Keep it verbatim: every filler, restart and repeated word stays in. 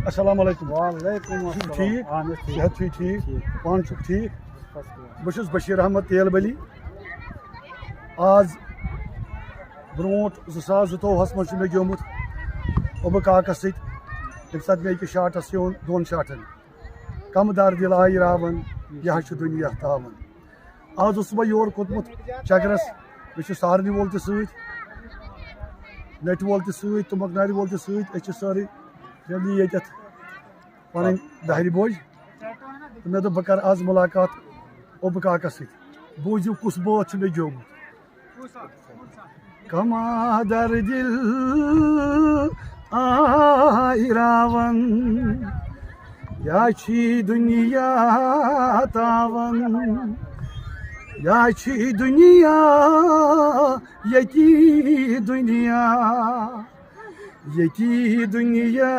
السلام علیکم۔ وعلیکم چھُکھ السلام۔ ٹھیٖک؟ اہن حظ، ٹھیٖک۔ صحت چھُے ٹھیٖک؟ ٹھیٖک۔ پانہٕ چھُکھ ٹھیٖک؟ بہٕ چھُس بشیر احمد تیل بلی۔ آز برونٛٹھ زٕ ساس زٕتووُہس منٛز چھُ مےٚ گیومُت اوٚبہٕ کاکس سۭتۍ، ییٚمہِ ساتہٕ مےٚ أکِس شاٹس یوٚن، دۄن شاٹن۔ کم در دل آیہِ راون، یہِ ہا چھُ دُنیا تاون۔ آز اوسُس بہٕ یور کھوٚتمُت چکرس، مےٚ چھُ سارنی وول تہِ سۭتۍ، نٹہِ وول تہِ سۭتۍ، تُمبکھ نارِ وول تہِ سۭتۍ۔ أسۍ چھِ سٲرٕے فیملی ییٚتٮ۪تھ پنٕنۍ دہرِ بوج۔ تہٕ مےٚ دوٚپ بہٕ کرٕ آز مُلاقات اوٚبہٕ کاکس سۭتۍ، بوٗزِو کُس بٲتھ چھُ مےٚ گیومُت۔ کما در دل آیہِ راون، یا چھی دُنیا تاون، یا چھی دُنیا، ییٚتی دُنیا، ییٚتی دُنیا۔